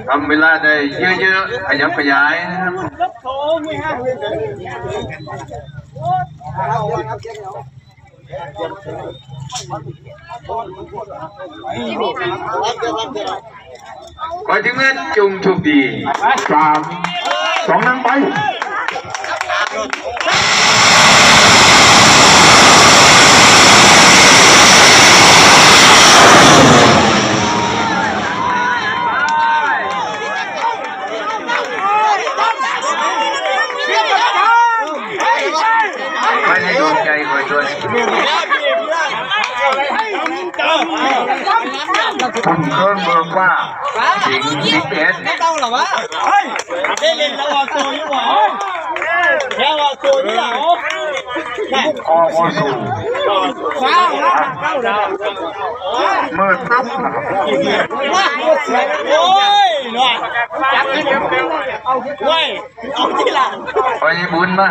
ທຳເວລາໄດ້ເຍອະໆ ຂະຫຍັບຂະຫຍາຍ. ຂໍໃຫ້ທີມງານຈົ່ງໂຊກດີ. ສາມ ສອງ ໜຶ່ງ ໄປ. ໄປໃຫ້ດວງໃຫຍ່ຂ້ອຍດ້ວຍ. ບຸນເຄິ່ງເບີຟ້າ ສິງສິບເອັດ ເຈົ້າລະວະ ເຮີ້ຍ ໄດ້ເຫຼັ້ນແລ້ວອອກໂຕຢູ່ບໍ່ ແລ້ວອອກໂຕຢູ່ລະ ອອກບໍ່ສູ້ ເມີດຕຶບ. ໂອ້ຍ ເນາະ ໂອ້ຍ ເອົາທີລະ ໄປບຸນມາ